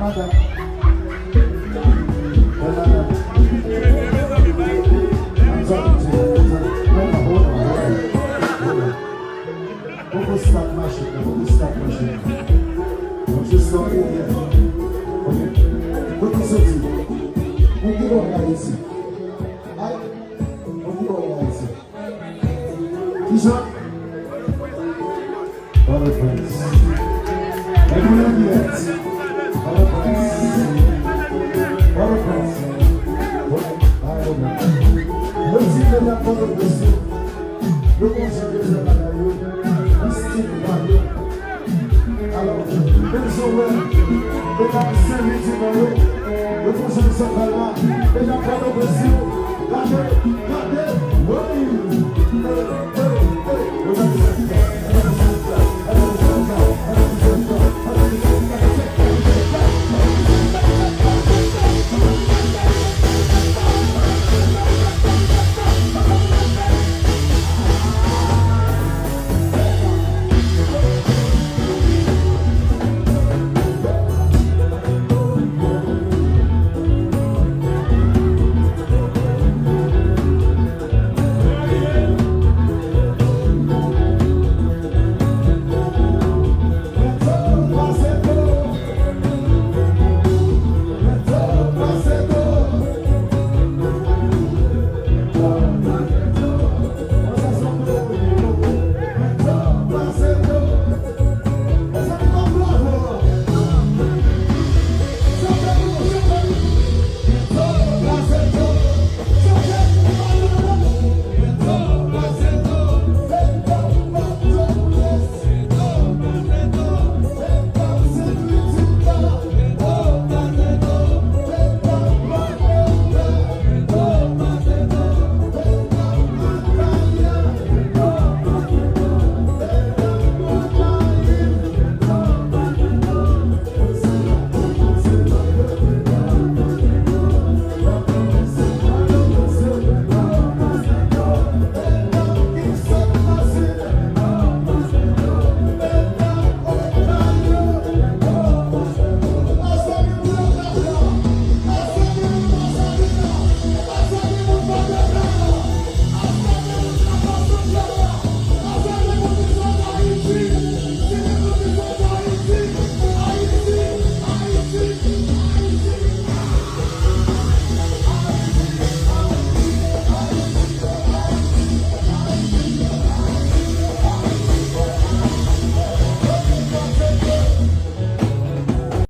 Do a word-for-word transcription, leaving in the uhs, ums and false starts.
Madam. Hey, madam. I'm talking to you. I'm talking. Hold on, hold on, hold on. Hold on. Poko start machin nan, poko start machin nan. Mwen jis fè yon kote. Ok. Kote w soti? Mwen ki bò w ye isi? Ay, mwen ki bò w ye isi? Kijan? Pòtoprens. Mwen pou lanbyans. Pòtoprens. Pòtoprens. Pòtoprens. Ay, Pòtoprens. Yo di ke nan Pòtoprens yo, yo konsidere bagay yo mistik pa yo. Alò, menm jan w wè, medam Sen Lidi nan yo, yo konsidere sa pa